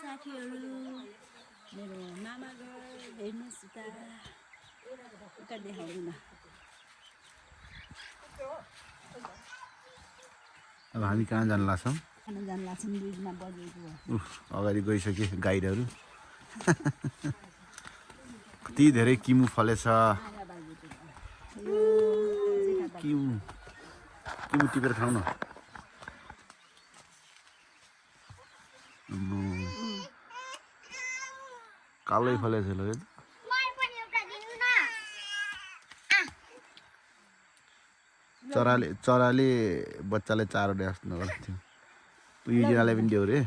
साथीहरू मेरो मामा घर हेर्नुहोस् उता उता देखाउँछु न अब हामी कहाँ जान लाग्छौँ खाना जान लाग्छौँ 2 बजेको अगाडि गइसके गाइडहरू कति धेरै किमु फलेछ किमु टिपेर खाऊ न कालै फलेछ ल चराले बच्चालाई चारो जस्तो नगर्थ्यो युजिनालाई पनि दियो रे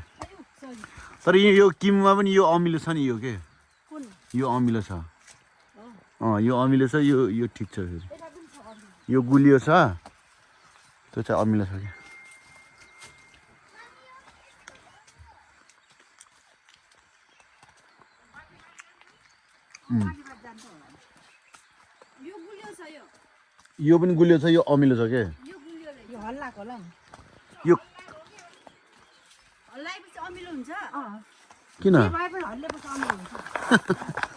तर यो किमुमा पनि यो अमिलो छ नि यो के यो अमिलो छ यो अमिलो छ यो ठिक छ फेरि यो गुलियो छ त्यो चाहिँ अमिलो छ क्या यो पनि गुलियो छ यो अमिलो छ के यो हल्लाको होला यो हल्लाएपछि अमिलो हुन्छ किन हल्लेपछि अमिलो हुन्छ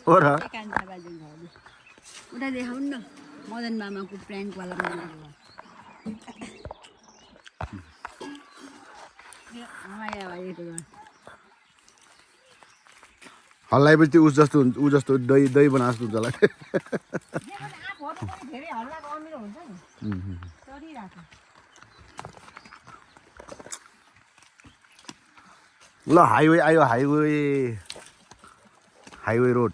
हो र उता देखाउनु न मदन मामाको प्र्याङ्कवाला हल्लाएपछि उस जस्तो दही बना जस्तो हुन्छ होला ल हाइवे आयो हाइवे रोड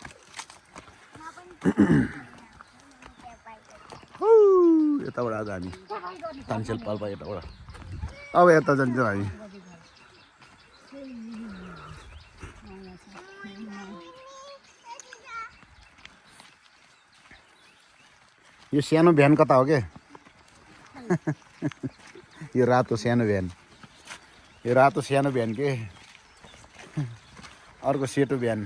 यताबाट आज हामी तानसेल पाल्पा यताबाट अब यता जान्छौँ हामी यो सानो भ्यान कता हो के यो रातो सानो भ्यान के अर्को सेतो भ्यान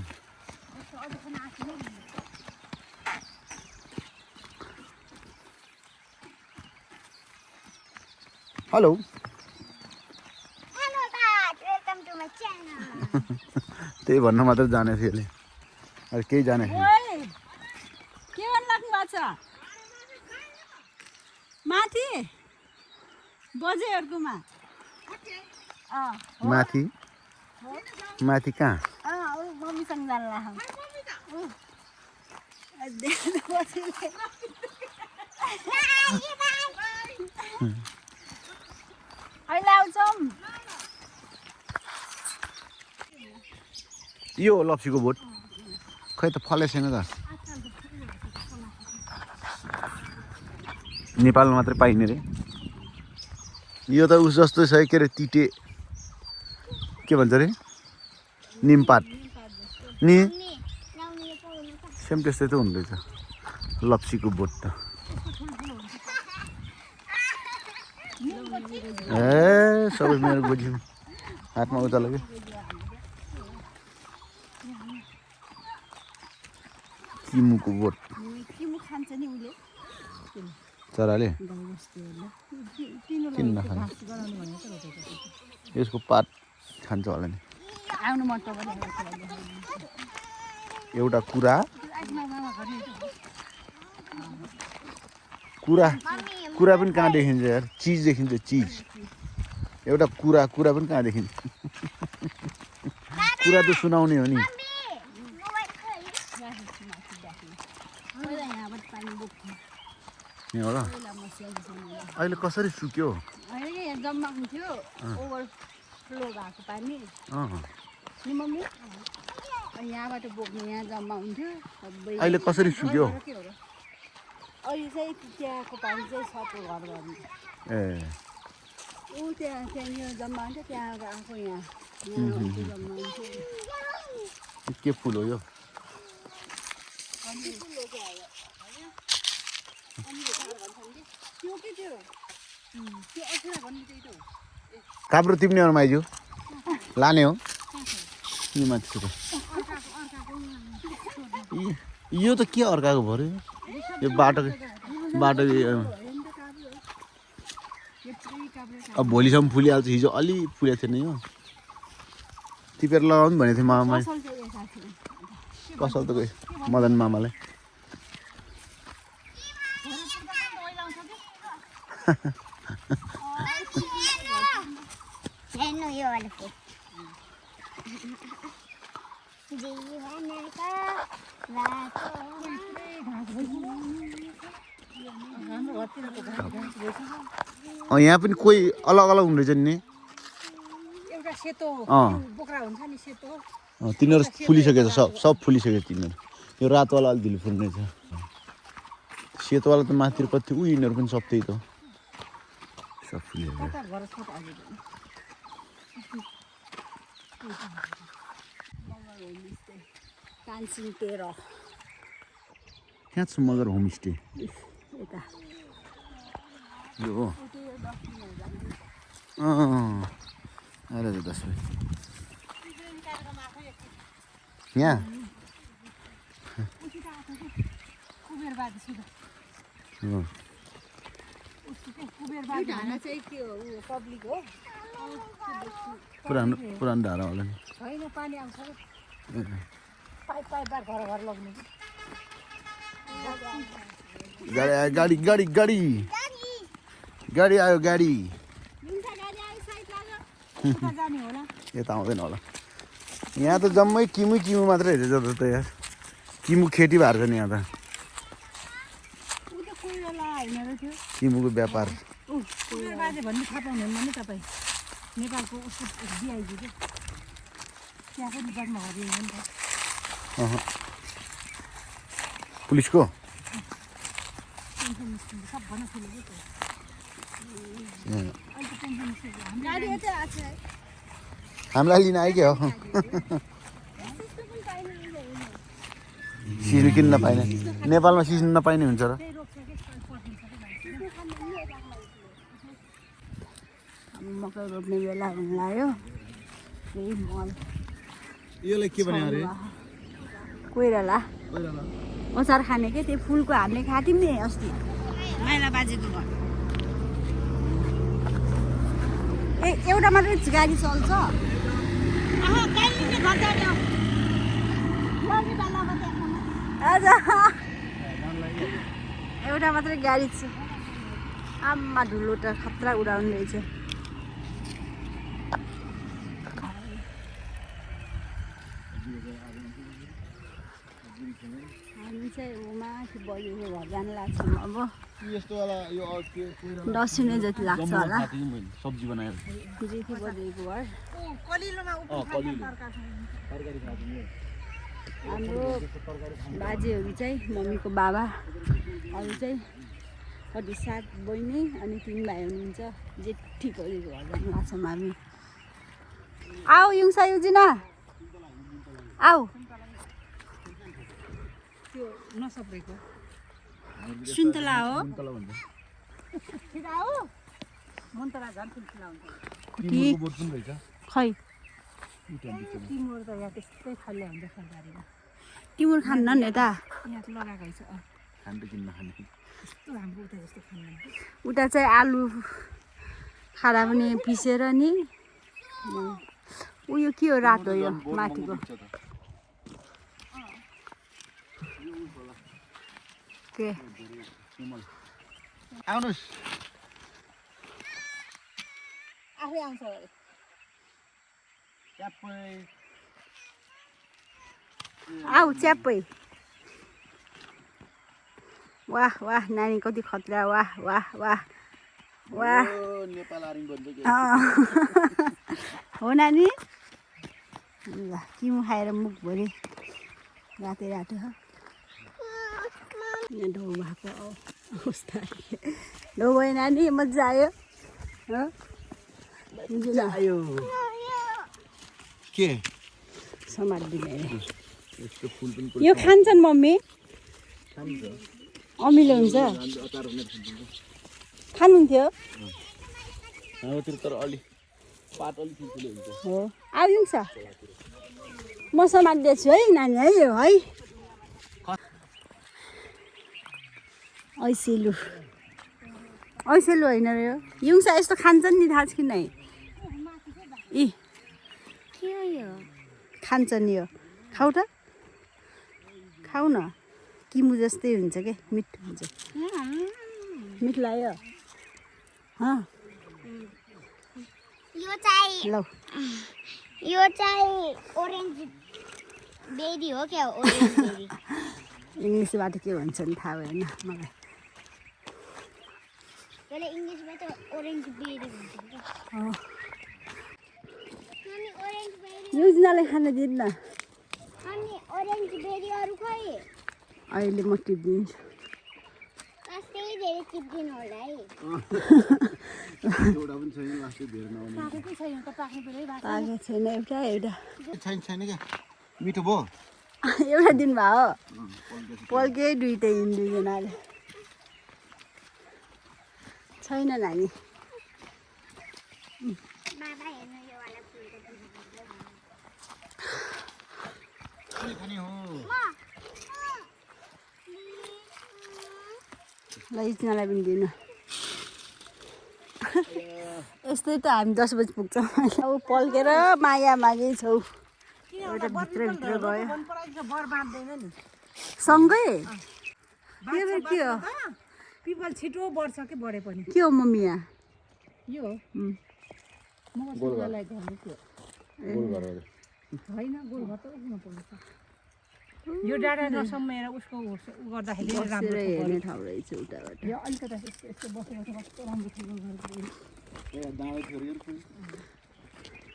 हेलो त्यही भन्न मात्र जाने थियो यसले अरे केही जाने के गर्न लाग्नु भएको छ माथि बजेहरूकोमा माथि कहाँ मम्मीसँग जान लाग्छ अहिले आउँछौँ यो लप्सीको बोट खै त फले छैन त नेपालमा मात्रै पाइने रे यो त उस जस्तो छ के अरे तिटे के भन्छ रे निमपात नि सेम त्यस्तै त हुँदैछ लप्सीको बोट त सबै मेरो गोजी हातमा उचाल्यो कि किमुको बोट चराले किन नखाने यसको पात खान्छ होला नि एउटा कुरा पनि कहाँ देखिन्छ यार चिज देखिन्छ चिज एउटा कुरा पनि कहाँ देखिन्छ कुरा त सुनाउने हो नि अहिले कसरी सुक्यो जम्मा हुन्थ्यो ओभरफ्लो भएको पानी नि मम्मी यहाँबाट बोक्ने यहाँ जम्मा हुन्थ्यो अहिले कसरी सुक्यो अहिले चाहिँ त्यहाँको पानी चाहिँ सबै घर गर्नु ऊ त्यहाँ जम्मा हुन्थ्यो त्यहाँ आएको यहाँ जम्मा हुन्थ्यो के फुल हो यो काब्रो टिप्ने हो माइजू लाने हो नि माथि यो त के अर्काको भर्यो यो बाटो अब भोलिसम्म फुलिहाल्छ हिजो अलि फुलेको थिएन यो टिपेर लगाउनु भनेको थियो मामाले पसल चाहिँ यता थियो पसल त गयो मदन मामाले हेर्नु यो वाला फुल जीवनका यहाँ पनि कोही अलग अलग हुँदैछ नि एउटा सेतो बोक्रा हुन्छ नि सेतो तिनीहरू फुलिसकेछ सब फुलिसकेछ तिनीहरू यो रातोवाला अलि ढिलो फुल्ने छ सेतोवाला त माथि कति यिनीहरू पनि सब त्यही त सब फुलेको कान्छिङ 13 त्यहाँ छ मगर होमस्टे यता यो हो आएर 10 बजे यहाँ पुरानो धारा होला नि छैन पानी आउँछ पाइप पाइपबाट घर घर लग्ने गाडी गाडी गाडी गाडी आयो गाडी जाने होला यता आउँदैन होला यहाँ त जम्मै किमु किमु मात्रै हेरेछ त यार किमु खेती भएको छ नि यहाँ त किमुको व्यापार बाजे भन्ने थाहा पाउनुहुन्न नि तपाईँ नेपालको उसको डिआइजी के त्यहाँ पनि जन्म हरियो नि त पुलिसको सबभन्दा ठुलो के गाडी यतै आएको छ है हामीलाई लिन आयो क्या हो सिस्नु किन्न नपाइने नेपालमा सिस्नु नपाइने हुन्छ र मकै रोप्ने बेला हुन लाग्यो त्यही मल यसलाई के भने अरे कोइराला अचार खाने के त्यो फुलको हामीले खाथ्यौँ नि अस्ति माइला बाजेको घर ए एउटा मात्रै गाडी चल्छ एउटा मात्रै गाडी छ आम्मा धुलो त खतरा उडाउने रहेछ हामी चाहिँ माथि बजेको घर जानु लाग्छौँ अब दसैँ जति लाग्छ होला सब्जी बनाएर जेठी बजेको घर हाम्रो बाजेहरू चाहिँ मम्मीको बाबा अरू चाहिँ कति 7 बहिनी अनि 3 भाइ हुनुहुन्छ जेठी बजेको घर जानु लाग्छौँ हामी आऊ युङसा युजिना आऊ त्यो नसप्रेको सुन्तला हो मन्तला झन् ठुल्ठुला हुन्छ खै तिमुर त यहाँ त्यस्तै खाले हुन्छ सरकारीमा तिमुर खान्न नि यता यहाँ त लगाएको छ यस्तो हाम्रो उता जस्तो खान्न उता चाहिँ आलु खाँदा पनि पिसेर नि उयो के हो रातो यो माथिको के आउनुहोस् आफै आउँछ आऊ च्याप्पै वाह वाह नानी कति खतरा वाह वाह वाह वाह हो नानी ल किमु खाएर मुखभरि रातै रातो यहाँ ढौ भएको अवस्था ढौ भयो नानी मजा आयो आयो के समात्दिने यो खान्छन् मम्मी अमिलो हुन्छ खानुहुन्थ्यो हो आउँछ म समात्दैछु है नानी है यो है ऐसेलु होइन र यो युङसा यस्तो खान्छन् नि थाहा छ कि नै खान्छ नि यो खाऊ त खाऊ न किमु जस्तै हुन्छ के मिठो हुन्छ मिठो लाग्यो यो चाहिँ ओरेन्ज बेरी हो क्या ओरेन्ज बेरी इङ्ग्लिसबाट के भन्छ नि थाहा भएन मलाई त्यसले इङ्ग्लिसमा त ओरेन्ज बेरी भन्छ क्या अनि ओरेन्ज बेरी युजनालाई खान दिन्न अनि ओरेन्ज बेरी अरू खै अहिले म टिपिदिन्छु लास्टै धेरै टिप्दिनु होला है एउटा पनि छैन लास्टै भेर नआउने पाएको छैन एउटा छैन क्या मिठो भयो एउटा दिन भयो पल्के दुइटै दुईजनाले छैन नानी बाबा हेर्नु यो वाला फुल खाने हो ल इच्नालाई पनि दिनु यस्तै त हामी 10 बजी पुग्छौँ अब पल्केर माया मागे छौ एउटा भित्र गयो सँगै के हो पिपल छिटो बढ्छ कि बढे पनि के हो मम्मी यहाँ यो गोल घर होइन गोलघर त उठ्नु पर्छ यो डाँडा नसम्मेर उसको उ गर्दाखेरि राम्रो हेर्ने ठाउँ रहेछ उताबाट यो अलिकति यस्तो बसेर कस्तो राम्रो थियो दाँडै थियो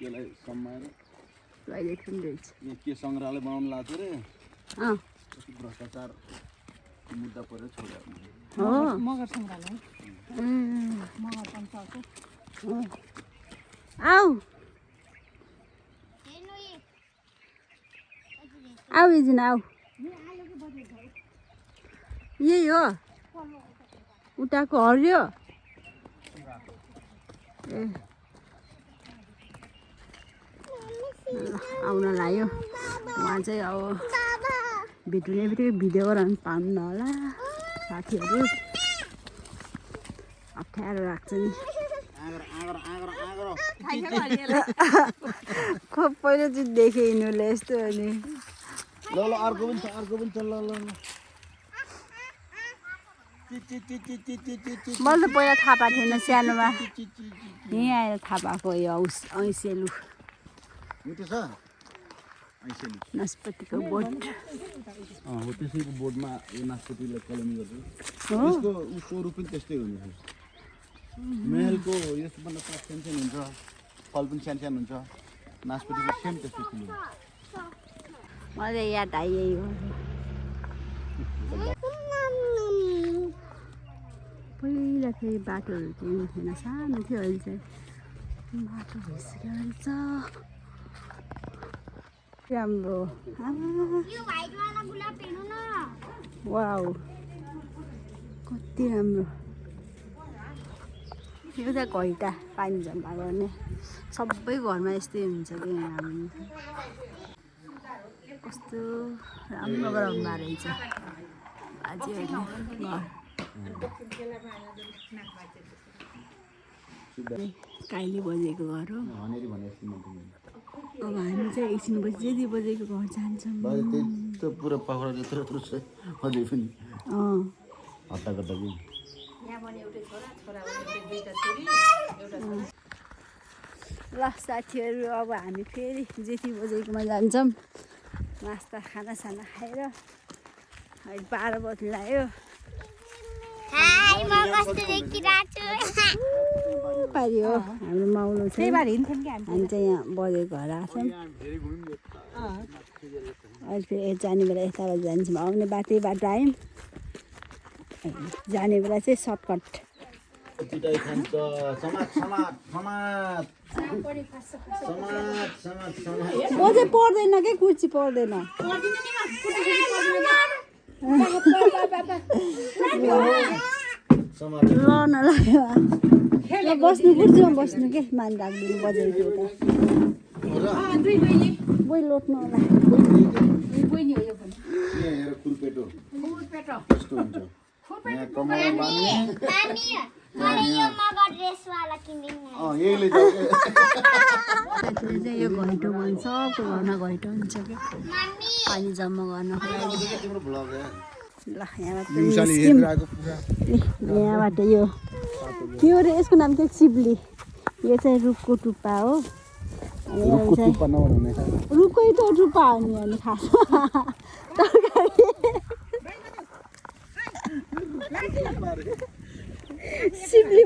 यसलाई सम्माएर टोइलेट पनि रहेछ यो के सङ्ग्रहालय बनाउनु लाग्थ्यो रे अँ भ्रष्टाचार मुद्दा परेर छोड्यो हो मगर सङ्ग्रहालय मगर पञ्चायतको आऊ आऊ इजिना आऊ यही हो उताको हरियो ए आउन लाग्यो उहाँ चाहिँ अब भेट्ने बित्तिकै भिडियो गराउनु पाउनु होला साथीहरू अप्ठ्यारो लाग्छ नि खोप पहिलो चाहिँ देखेँ यिनीहरूले यस्तो अनि ल अर्को पनि छ ल मैले त पहिला थाहा पाएको थिएन सानोमा यहीँ आएर थाहा पाएको यो ऐसेलु मिठो छ नास्पतिको बोट हो त्यसैको बोर्डमा यो नास्पतिलाई कलमी गर्छ हो यसको स्वरूप पनि त्यस्तै हुन्छ महलको यसभन्दा सानो सानो हुन्छ फल पनि सानो सानो हुन्छ नास्पतिको सेम त्यस्तै ठुलो मलाई याद आयो यही हो पहिला चाहिँ बाटोहरू चाहिँ थिएन सानो थियो अहिले चाहिँ बाटो भइसक्यो रहेछ राम्रो यो व्हाइट वाला गुलाब हेर्नु न वाउ कति राम्रो यो चाहिँ घैटा पानी जम्मा गर्ने सबै घरमा यस्तै हुन्छ कि हामी कस्तो राम्रो गराउनु भएको रहेछ बाजेहरूले घर काइली बजेको घर हो अब हामी चाहिँ एकछिन बजी बजेको घर जान्छौँ त्यो पुरा पक्रा यत्रो यत्रो छ अझै पनि हट्टा गर्दा कि ल साथीहरू अब हामी फेरि जेठी बजेकोमा जान्छौँ नास्ता खानासाना खाएर अहिले 12 बजी लाग्यो हाय म कस्तो देखिरहेको छु पारि हो हाम्रो माउलो छ त्यही भएर हिँड्थ्यौँ कि हामी चाहिँ यहाँ बजेको घर आएको छौँ अहिले फेरि जाने बेला यताबाट जान्छौँ आउने बाटैबाट आयौँ जाने बेला चाहिँ सर्टकट पिटाइ खान्छ समाज बजे पर्दैन के कुर्ची पर्दैन ल न ल बस्नु कुर्सीमा बस्नु के मान राखिदिनु बजेको यता बोइ लोट्नु होला मलाई यो मगर ड्रेस वाला किनिदिनु यो घैँटो भन्छ सबको घरमा घैँटो हुन्छ कि पानी जम्मा गर्नको लागि ल यहाँबाट यो के हो रे यसको नाम के सिब्ली यो चाहिँ रुखको टुप्पा हो रुखकै त टुप्पा हो नि अनि खास सिब्ली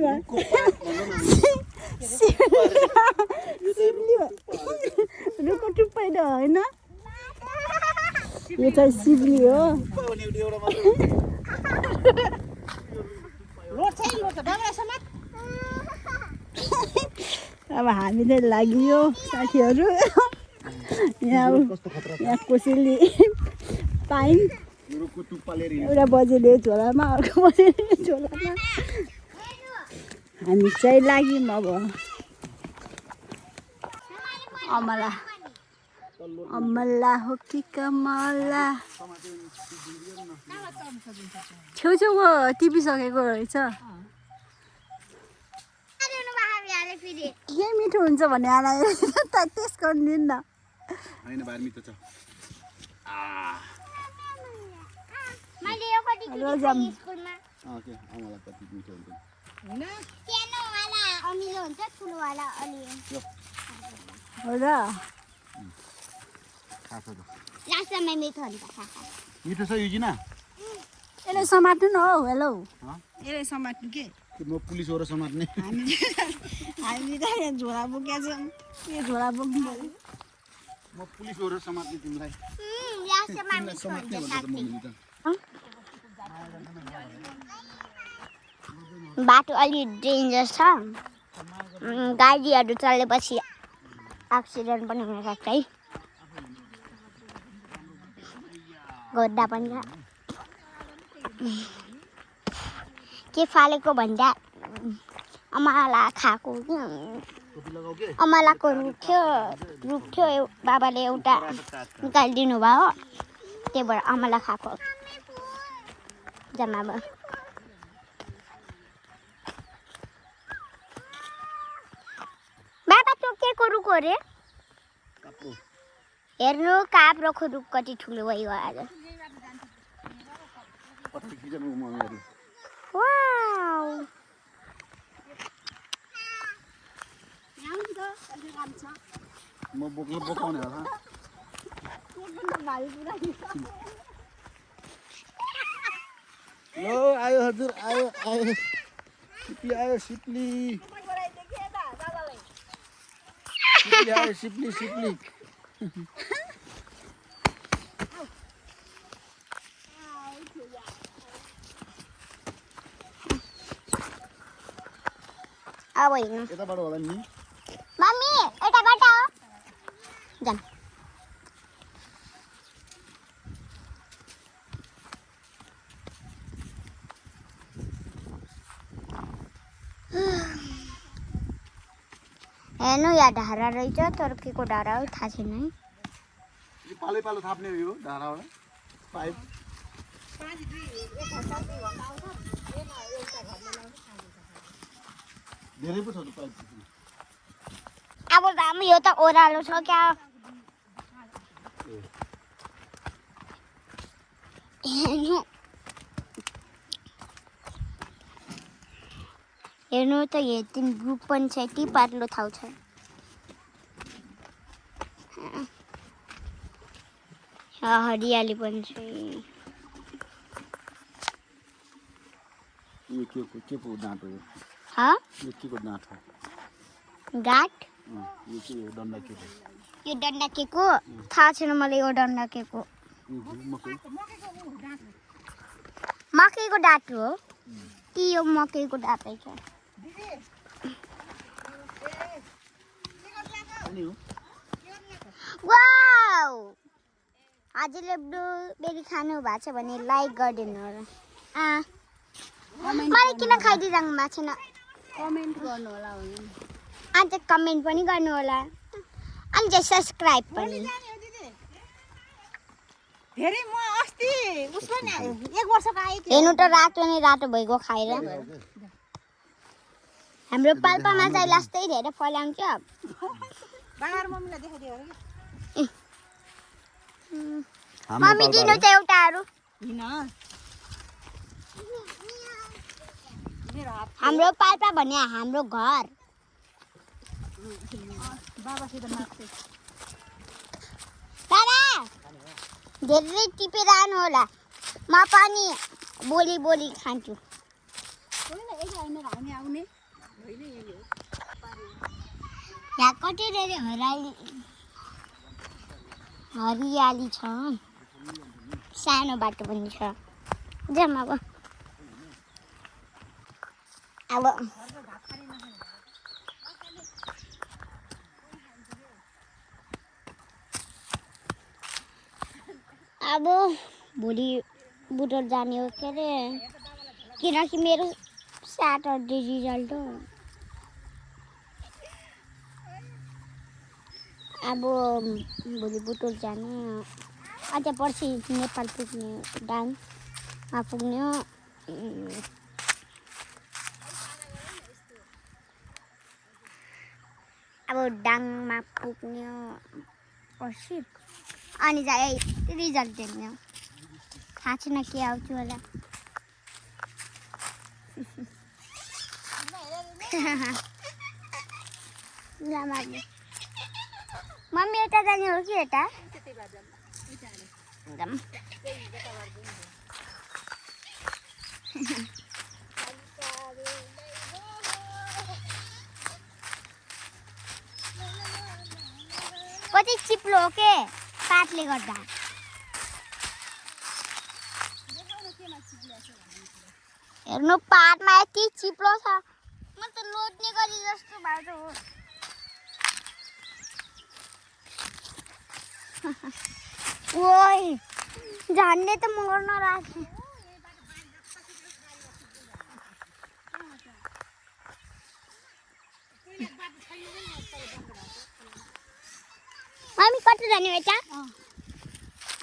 रुखको टुप्पै त होइन यो चाहिँ सिब्ली हो अब हामी चाहिँ लाग्यो साथीहरू यहाँ कोसेली पाइन एउटा बजेले झोलामा अर्को बजेले झोलामा हामी चाहिँ लाग्यौँ अब अमला हो कि कमला छेउछेउको टिपिसकेको रहेछ के मिठो हुन्छ भन्ने आला टेस्ट गर्नु न मिठो छ युजिना यसले समात्नु न हौ हेलो यसले समात्नु के म पुलिस हो र समात्ने हामी त यहाँ झोला बोकेका छौँ यो झोला बोक्नु पऱ्यो म पुलिस हो र समात्ने तिमीलाई बाटो अलि डेन्जर छ गाडीहरू चलेपछि एक्सिडेन्ट पनि हुन सक्छ है गड्डा पनि के फालेको भन्दा अमला खाएको अमलाको रुख थियो बाबाले एउटा निकालिदिनु भयो त्यही भएर अमला खाएको जम्मा भयो बाबा त्यो के को रुख हो रे हेर्नु काप्रोको रुख कति ठुलो भयो आज वाउ म बोकाउने होला लो आयो हजुर आयो सिप्ली आयो सिप्ली आयो सिप्ली अब हेर्नु यताबाट होला नि मम्मी यताबाट हो जान हेर्नु यहाँ ढाडा रहेछ तर के को ढाडा हो थाहा छैन है पालै पालो थाप्ने हो यो ढाडाबाट पाइप धेरै पो छ पाइप अब हामी यो त ओह्रालो छ क्या हेर्नु त यति रुख पनि छ यति पातलो ठाउँ छ हरियाली पनि छ यो के को डाँट हो यो के को डाँट हो गाठ यो के हो डन्डा के हो यो डन्डा के को थाहा छैन मलाई यो डन्डा के को मकैको डाँट हो कि यो मकैको डाँटै छ वाउ हजुरले ब्लुबेरी खानु भएको छ भने लाइक गरिदिनु होला मलाई किन खाइदिइरहनु भएको छैन कमेन्ट गर्नु होला अन्त कमेन्ट पनि गर्नु होला अनि चाहिँ सब्स्क्राइब पनि धेरै म अस्ति उसको नि 1 वर्षको आएको हेर्नु त रातो नै रातो भइगयो खाएर हाम्रो पाल्पामा चाहिँ लास्टै धेरै फलाउँछ बाँडाएर मम्मीलाई देखाइदियो अरे हाम्रो मम्मी दिनु त एउटाहरू हिँड मेरो हात हाम्रो पाल्पा भने हाम्रो घर बाबासित माग्छु दादा धेरै टिपेर आउनु होला म पनि बोली बोली खान्छु होइन यही होइन हामी आउने होइन यही हो यहाँ कति धेरै हरियाली छ सानो बाटो पनि छ जाम अब भोलि बुटोल जाने हो के अरे किनकि मेरो स्याटरडे रिजल्ट हो अब भोलि बुटोल जाने अझ पर्सि नेपाल पुग्ने डाङमा पुग्ने हो अब डाङमा पुग्ने हो पर्सि अनि जाए रिजल्ट हेर्ने हो थाहा छैन के आउँछु होला मम्मी यता जाने हो कि यता कति चिप्लो हो के पातले गर्दा हेर्नु पातमा यति चिप्लो छ म त लोड्ने गरी जस्तो भएको हो ओइ झन्डे त मर्न राखे मम्मी कता जाने हो यता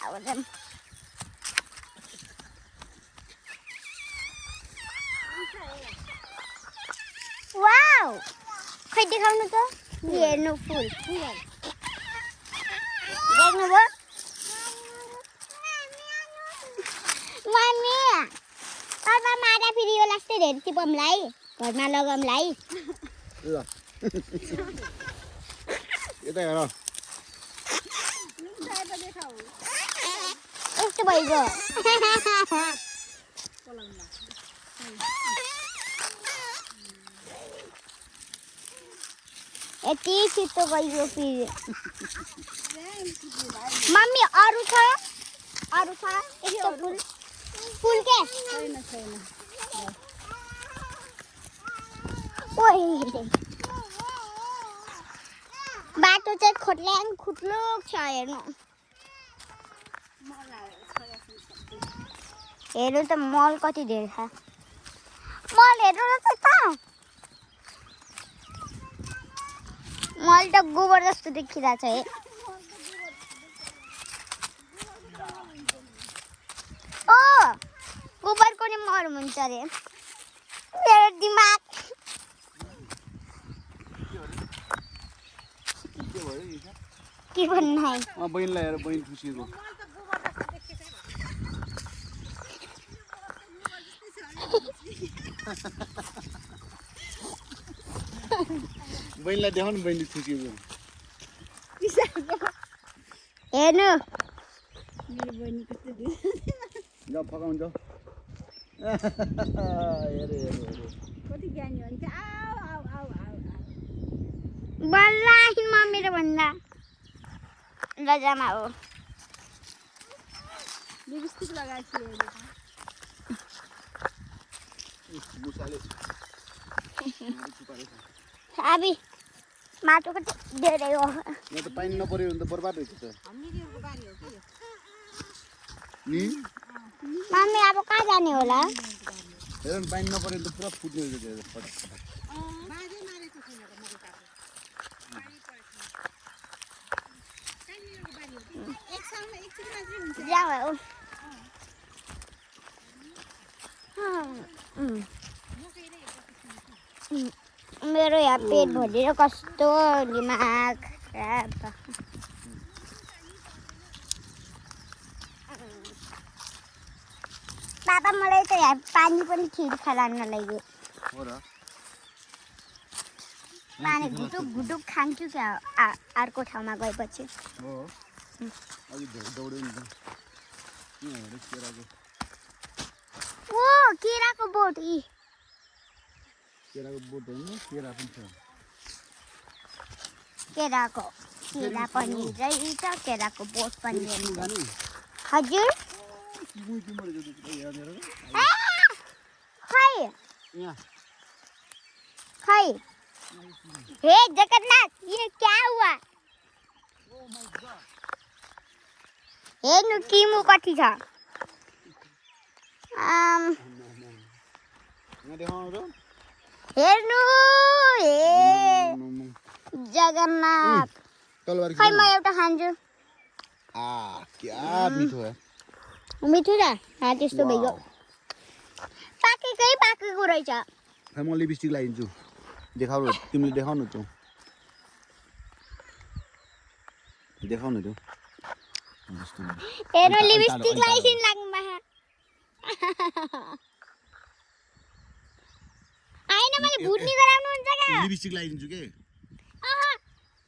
अब जाऊँ वाउ खै देखाउनु त हेर्नु फुल देख्नुभयो मम्मी पापा मारा फेरि यो लास्टै धेरै टिपमलाई घरमा लगामलाई ल यता हेर यस्तो भइगयो यति छिटो गइयो फेरि मम्मी अरू छ यस्तो फुल फुल के ओइ बाटो चाहिँ खोट्ल्याङ खुट्लुक छ हेर्नु हेर्नु त मल कति धेरै छ मल हेर्नु न त मल त गोबर जस्तो देखिरहेछ है ओ गोबरको नि मल हुन्छ अरे मेरो दिमाग के भन्नु है बहिनीलाई हेर बहिनी खुसीको बहिनीलाई देखाउनु बहिनी खुसीको हेर्नु मेरो बहिनी कस्तो जाऊ फकाउनु जाऊ हेरे कति ज्ञानी हुन्छ आउ आउ आउ आउ बल्ल मम्मीले भन्दा लजामा हो लिपस्टिक लगाएको अबि माटो कति धेरै हो यहाँ त पानी नपर्यो भने त बर्बाद हुन्छ त नि मम्मी अब कहाँ जाने होला हेर न पानी नपर्यो भने त पुरा फुट्ने हुन्छ त्यो फटाक जाऊ मेरो यहाँ पेट भरेर कस्तो दिमाग बाबा मलाई त यहाँ पानी पनि खिर खालान लाग्यो हो र पानी घुटुक घुटुक खान्छु क्या अर्को ठाउँमा गएपछि हो अलि दौड्यो नि त के हो केराको ओ केराको बोट बोट होइन केरा पनि छ केरा पनि रहेछ केराको बोट पनि रहेछ हजुर खै हे जगन्नाथ ये क्या हुआ हेर्नु किमु कति छ हेर्नु हे जगन्नाथ खै म एउटा खान्छु क्या मिठो है मिठो र त्यस्तो भइगयो पाकेको रहेछ खै म लिपस्टिक लगाइदिन्छु देखाउ तिमीले देखाउनु त देखाउनु त हेर्नु लिपस्टिक लगाइसिन लाग्नुमा आइन मैले भुट्नी गराउनु हुन्छ क्या लिपस्टिक लगाइदिन्छु के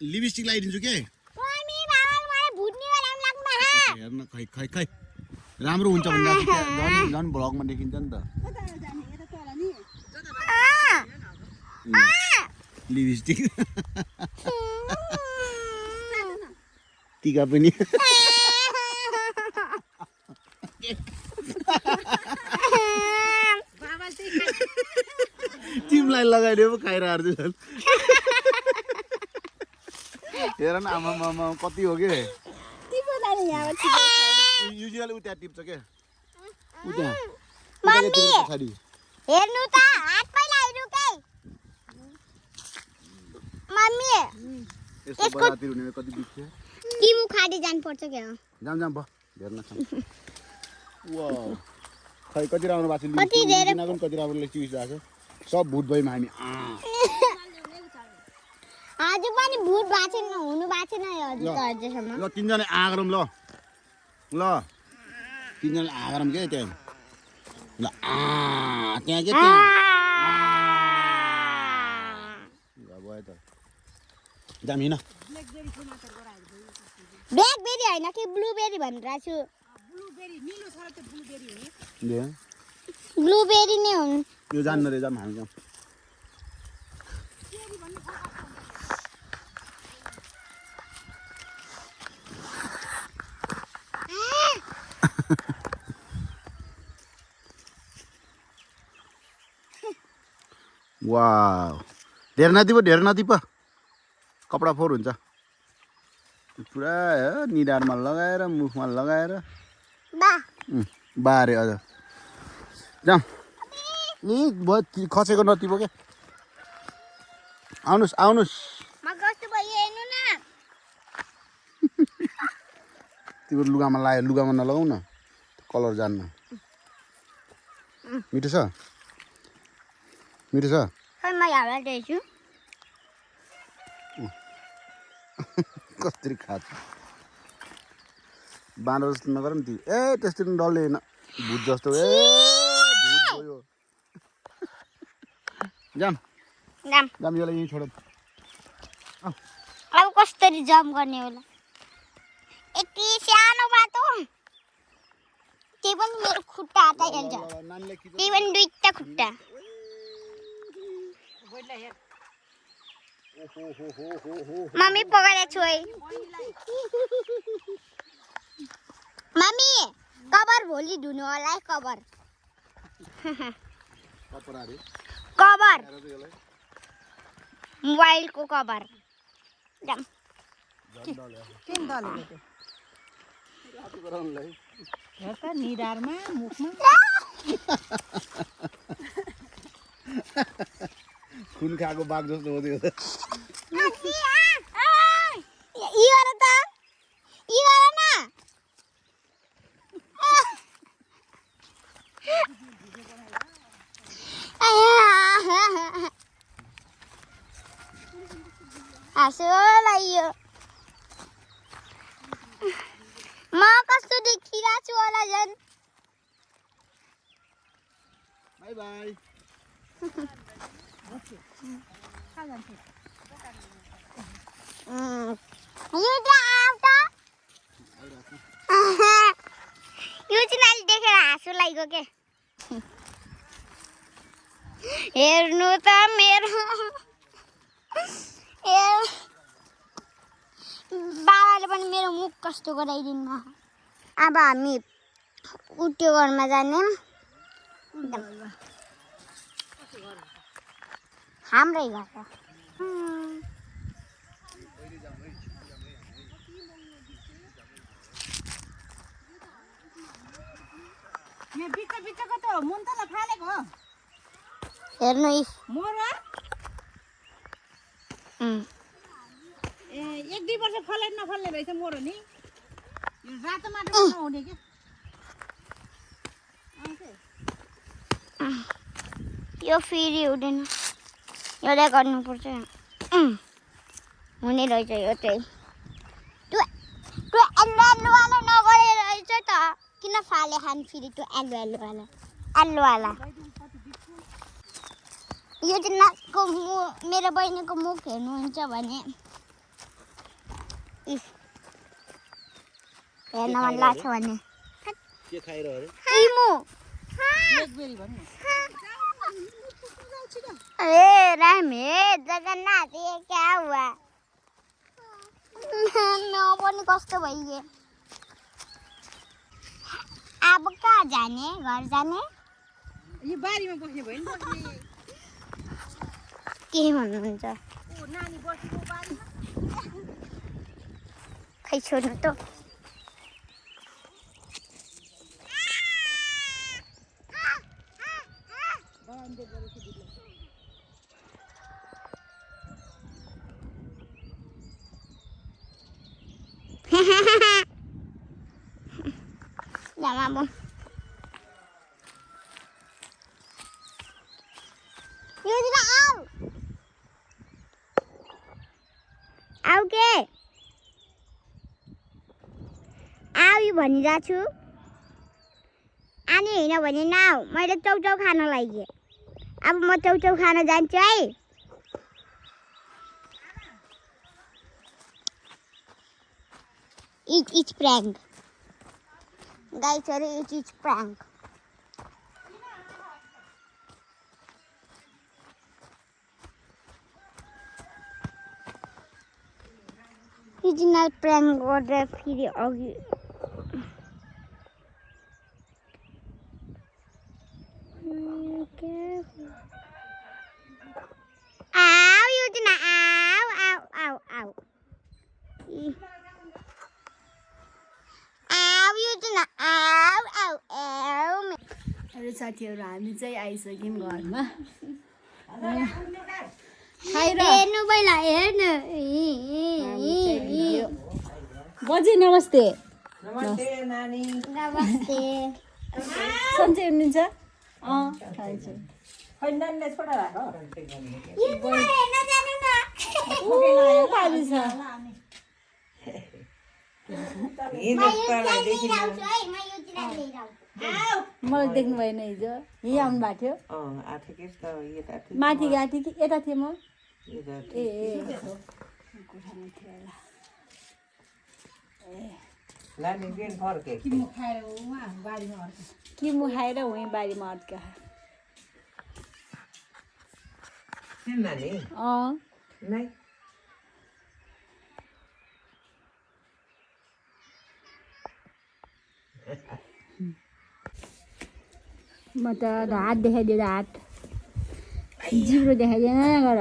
लिपस्टिक लगाइदिन्छु के मम्मी बाबा मलाई भुट्नी गराउनु लाग्नुमा हेर्न खै राम्रो हुन्छ भने झन् भ्लगमा देखिन्छ नि त लिपस्टिक टीका पनि तिमीलाई लगाइदियो पो खाइरहेको छु हेर न आमा कति हो के युजुअली उता टिप्छ के उता मम्मी हेर्नु त हात पहिला हेर्नु के मम्मी यसको बराती हुने कति बित्छ किमु खाडी जान पर्छ के जाम भ हेर्न छ वाउ खै कति राम्रो बाछी कति धेरै कति राम्रो लेखिस राख्यो सब भूत भइम हामी आज पनि भूत बाछेन हुनु बाछेन हजुर त अझैसम्म ल तीनजना आगरम ल तीनजना आगरम के त्यहाँ ल त्यहाँ के त्यहाँ भयो त जाम हिँड ब्ल्याकबेरी हैन कि ब्लुबेरी भनिरहेको छु ब्लुबेरी निलो छ त ब्लुबेरी हो ब्लुबेरी नै हुन् यो जान्न रे जाम हामी जाम वाव ढेर नदी पो कपडा फोहोर हुन्छ पुरा निधारमा लगाएर मुखमा लगाएर बारे अझ जाम नि भयो खसेको नदी पो के आउनुहोस् म कस्तो भयो हेर्नु न तिम्रो लुगामा नलगाउ न कलर जान्न मिठो छ खै म यहाँ दैछु कसरी खान्छ बाँदर जस्तो नगर नि ए त्यस्तो डल्ले होइन भूत जस्तो भूत भयो जाम यसलाई यहीँ छोड अब कसरी जम्प गर्ने होला यति सानो बाटो त्यही पनि मेरो खुट्टा हटाइहाल्छ त्यही पनि दुईटा खुट्टा मम्मी पकाएर छोइ मम्मी कभर भोलि धुनु होला है कभर मोबाइलको कभर जाम किन दलेको हेर त निधारमा मुखमा खुन खाएको बाघ जस्तो हो त्यो हाँसो लाग्यो बाई बाई यो त आउँछ यो चाहिँ नाली देखेर हाँसो लागेको के हेर्नु त मेरो बाबाले पनि मेरो मुख कस्तो गराइदिनु अब हामी उट्यो घरमा जाने हाम्रै घर यहाँ बिचको त मुन्तला फालेको हो हेर्नु मोर ए 1-2 वर्ष फले नफल्ने रहेछ मोर नि यो रातो माटो नहुने के यो फेरि हुँदैन एउटा गर्नुपर्छ हुने रहेछ यो चाहिँ त्यो आलुवाला नगरेर रहेछ त किन फाले खान फेरि त्यो आलुवाला यो चाहिँ नाकको मेरो बहिनीको मुख हेर्नुहुन्छ भने हेर्न मन लाग्छ भने के खाइरह्यो किमु ब्ल्याकबेरी भन्नु अरे राम हे जगन्नाथ ये क्या हुआ म पनि कस्तो भइगे अब कहाँ जाने घर जाने यो बारीमा बस्ने भयो नि बस्ने के भन्नुहुन्छ नानी बसेको बारीमा खै छोड्नु त Jangan Yo tidak au ke au यो भनिरहेको छु आनी हैन भने नाउ मैले चौचौ खान लाग्यो अब म चौचौ खान जान्छु है It's prank. Guys, sorry, it's prank. It's not prank or the video. Ow, you did not. Ow. अरे साथीहरु हामी चाहिँ आइसक्यौं घरमा हेर्नु पहिला हेर्नु बजे नमस्ते नमस्ते नानी नमस्ते सन्चै हुनुहुन्छ खान्छु खै नानीले छोडा राख यो हेर्न जानु न पानी छ मलाई देख्नु भएन हिजो यही आउनु भएको थियो माथि गएको थिएँ कि यता थिएँ म किमु खाएर उहीँ बारीमा अड्का म त हात देखाइदिएर हात जिब्रो देखाइदिएन गर